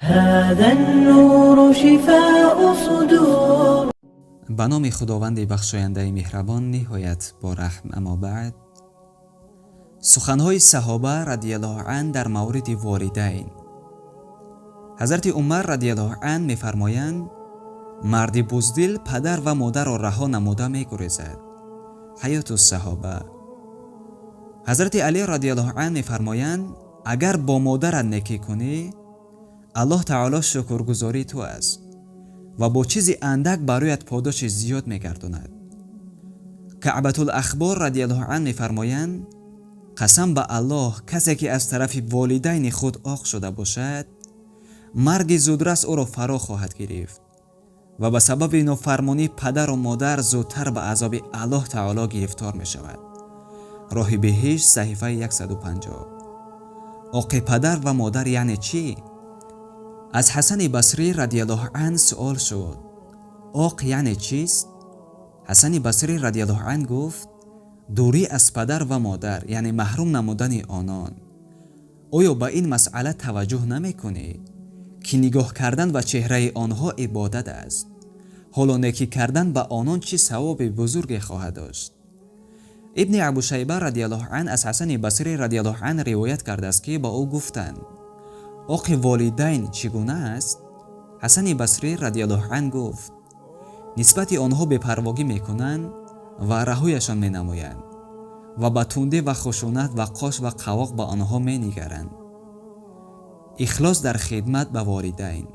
هذا النور شفاء صدور. Ба номи Худованди бахшояндаи меҳрабон, ниҳоят бораҳм. Аммо баъд, суханҳои саҳоба радиаллоҳу ан дар мавриди волидайн. Ҳазрати Умар радиаллоҳу ан мефармоянд: марди буздил падар ва модарро раҳо намуда мегурезад. Ҳаёту саҳоба. Ҳазрати Алӣ радиаллоҳу ан мефармоянд: агар бо модарат некӣ кунӣ, Аллоҳ таоло шукргузории ту аст ва бо чизи андак бароят подоши зиёд мегардонад. Каъбатул Ахбор радиаллоҳу ан мефармоянд: қасам ба Аллоҳ, касе ки аз тарафи волидайни худ оқ шуда бошад, марги зудрас ӯро фаро хоҳад гирифт ва ба сабаби нофармонӣ падару модар зудтар ба азоби Аллоҳ таоло гирифтор мешавад. Роҳи беҳишт, саҳифаи 150. Оқи падар ва модар яъне чӣ? Аз Ҳасани Басрӣ радиаллоҳу ан суол шуд: оқ яъне чист? Ҳасани Басрӣ радиаллоҳу ан гуфт: дурӣ аз падар ва модар, яъне маҳрум намудани онон. Оё ба ин масъала таваҷҷӯҳ намекунӣ, ки нигоҳ кардан ба чеҳраи онҳо ибодат аст? Ҳоло некӣ кардан ба онон чӣ савоби бузурге хоҳад дошт? Ибни Абушайба радиаллоҳу ан аз Ҳасани Басрӣ радиаллоҳу ан ривоят кардааст, ки ба ӯ гуфтанд: оқи волидайн чӣ гуна аст? Ҳасани Басрӣ радиаллоҳу ан гуфт: нисбати онҳо бепарвогӣ мекунанд ва раҳояшон менамоянд ва ба тундӣ ва хушунат ва қош ва қавоқ ба онҳо менигаранд. Ихлос дар хидмат ба волидайн.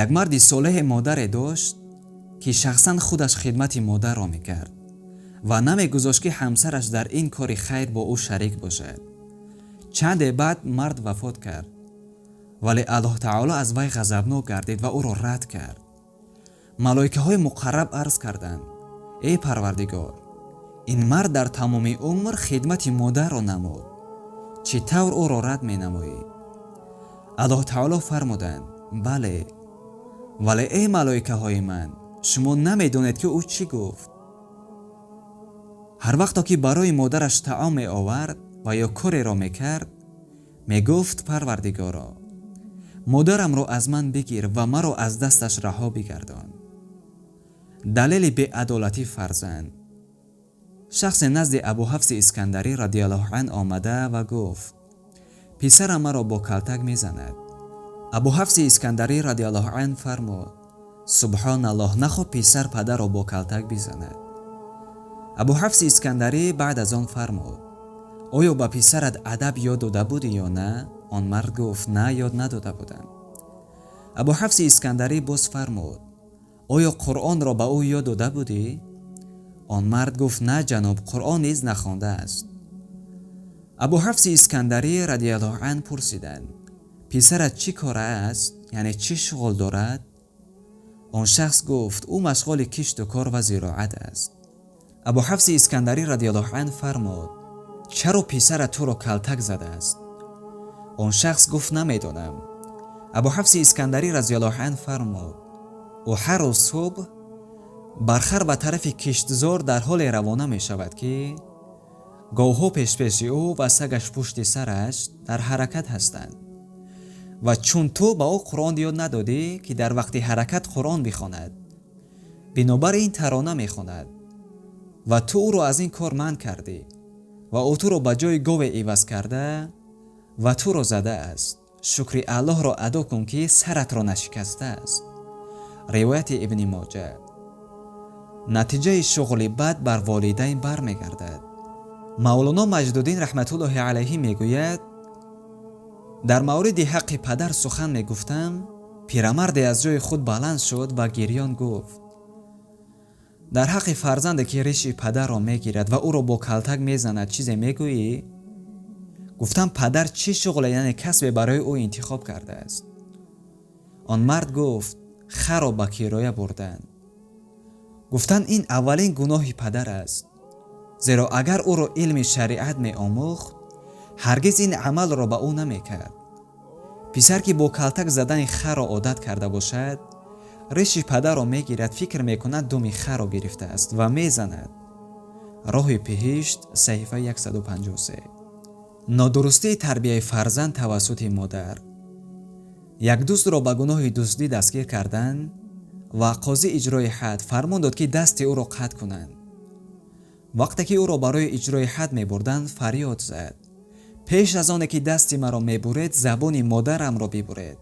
Як марди солеҳе модаре дошт, ки шахсан худаш хидмати модарро мекард ва намегузошт, ки ҳамсараш дар ин кори хайр бо ӯ шарик бошад. Чанде баъд мард вафот кард, вале Аллоҳ таоло аз вай ғазабнок гардид ва ӯро рад кард. Малоикаҳои муқарраб арз карданд: эй Парвардигор, ин мард дар тамоми умр хидмати модарро намуд, чӣ тавр ӯро рад менамоӣ? Аллоҳ таоло фармуданд: бале, вале эй малоикаҳои ман, шумо намедонед, ки ӯ чӣ гуфт. Ҳар вақто ки барои модараш таом меовард ва ё кореро мекард, мегуфт: Парвардигоро, модарамро аз ман бигир ва маро аз дасташ раҳо бигардон. Далели беадолатӣ фарзанд. Шахсе назди Абуҳафси Искандарӣ радиаллоҳу ан омада ва гуфт: писарам маро бо калтак мезанад. Абуҳафси Искандарӣ радиаллоҳу ан фармуд: субҳоналлоҳ, нахо писар падарро бо калтак бизанад. Абуҳафси Искандарӣ баъд аз он фармуд: оё ба писарат адаб ёд дода будӣ ё на? Он мард гуфт: на, ёд надода будам. Абуҳафси Искандарӣ боз фармуд: оё Қуръонро ба ӯ ёд дода будӣ? Он мард гуфт: на, ҷаноб, Қуръон низ нахондааст. Абуҳафси Искандарӣ радиаллоҳу ан пурсиданд: писарат чӣ кора аст, яъне чӣ шуғл дорад? Он шахс гуфт: ӯ машғули кишту кор ва зироат аст. Абуҳафси Искандарӣ радиаллоҳу ан фармуд: чаро писарат туро калтак задааст? Он шахс гуфт: намедонам. Абуҳафси Искандарӣ радиаллоҳу ан фармуд: ӯ ҳар рӯз субҳ бархар ба тарафи киштзор дар ҳоле равона мешавад, ки говҳо пешпеши ӯ ва сагаш пушти сараш дар ҳаракат ҳастанд, ва чун ту ба ӯ Қуръон ёд надодӣ, ки дар вақти ҳаракат Қуръон бихонад, бинобар ин тарона мехонад ва ту ӯро аз ин кор манъ кардӣ ва ӯ туро ба ҷои гове иваз карда ва туро задааст. Шукри Аллоҳро адо кун, ки саратро нашикастааст. Ривояти Ибни Моҷа. Натиҷаи шуғли бад бар волидайн бармегардад. Мавлоно Маҷдуддин раҳматуллоҳи алайҳи мегӯяд: дар мавриди ҳаққи падар сухан мегуфтам, пирамарде аз ҷои худ баланд шуд ва гирён гуфт: дар ҳаққи фарзанде, ки риши падарро мегирад ва ӯро бо калтак мезанад, чизе мегӯӣ? Гуфтам: падар чӣ шуғле, яъне касбе барои ӯ интихоб кардааст? Он мард гуфт: харо ба кироя бурданд. Гуфтанд: ин аввалин гуноҳи падар аст, зеро агар ӯро илми шариат меомӯхт, ҳаргиз ин амалро ба ӯ намекард. Писар, ки бо калтак задани харо одат карда бошад, риши падарро мегирад, фикр мекунад, думи харо гирифтааст ва мезанад. Роҳи биҳишт, саҳифаи 153. Нодурустии тарбияи фарзанд тавассути модар. Як дуздро ба гуноҳи дуздӣ дастгир карданд ва қозӣ иҷрои ҳад фармон дод, ки дасти ӯро қатъ кунанд. Вақте ки ӯро барои иҷрои ҳад мебурданд, фарёд зад: пеш аз оне ки дасти маро мебуред, забони модарамро бибуред.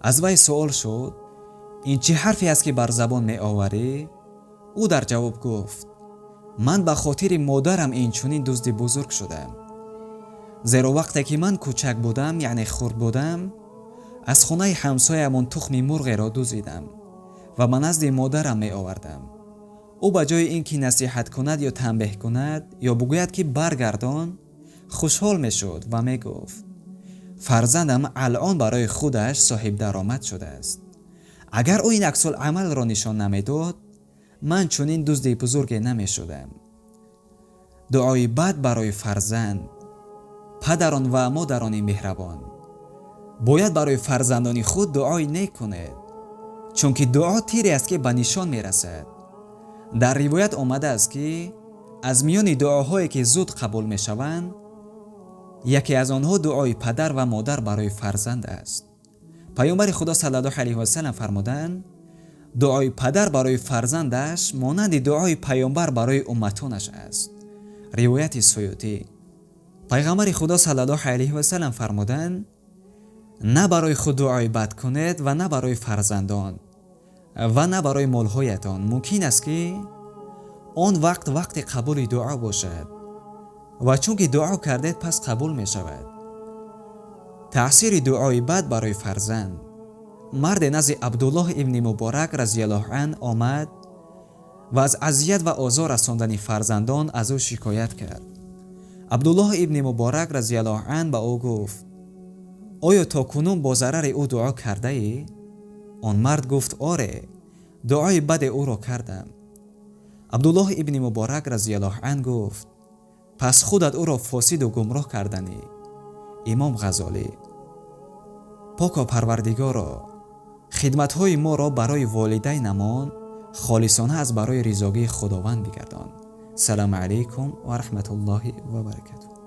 Аз вай суол шуд: ин чӣ ҳарфе аст, ки бар забон меоварӣ? Ӯ дар ҷавоб гуфт: ман ба хотири модарам ин чунин дузди бузург шудам, зеро вақте ки ман кӯчак будам, яъне хурд будам, аз хонаи ҳамсоямон тухми мурғеро дузидам ва ба назди модарам меовардам. Ӯ ба ҷои ин ки насиҳат кунад ё танбеҳ кунад ё бигӯяд, ки баргардон, хушҳол мешуд ва мегуфт: фарзандам алъон барои худаш соҳибдаромад шудааст. Агар ӯ ин аксулъамалро нишон намедод, ман чунин дузди бузурге намешудам. Дуои бад барои фарзанд. Падарон ва модарони меҳрабон, бояд барои фарзандони худ дуои нек кунед, чунки дуо тире аст, ки ба нишон мерасад. Дар ривоят омадааст, ки аз миёни дуоҳое ки зуд қабул мешаванд, яке аз онҳо дуои падар ва модар барои фарзанд аст. Паёмбари Худо саллаллоҳу алайҳи васаллам фармуданд: дуои падар барои фарзандаш монанди дуои паёмбар барои умматонаш аст. Ривояти Суютӣ. Пайғамбари Худо саллаллоҳу алайҳи васаллам фармуданд: на барои худ дуои бад кунед ва на барои фарзандон ва на барои молҳоятон. Мумкин аст, ки он вақт вақти қабули дуо бошад ва чунки дуо кардед, пас қабул мешавад. Таъсири дуои бад барои фарзанд. Марде назди Абдуллоҳ ибни Муборак разияллоҳу ан омад ва аз азият ва озор расондани фарзандон аз ӯ шикоят кард. Абдуллоҳ ибни Муборак разияллоҳу ан ба ӯ гуфт: оё то кунун бо зарари ӯ дуо кардаӣ? Он мард гуфт: оре, дуои баде ӯро кардам. Абдуллоҳ ибни Муборак разияллоҳу ан гуфт: пас худат ӯро фосиду гумроҳ карданӣ. Имом Ғазолӣ. Поко Парвардигоро, хидматҳои моро барои волидайнамон холисона аз барои ризогии Худованд бигардон. Салому алайкум ва раҳматуллоҳи ва баракатуҳ.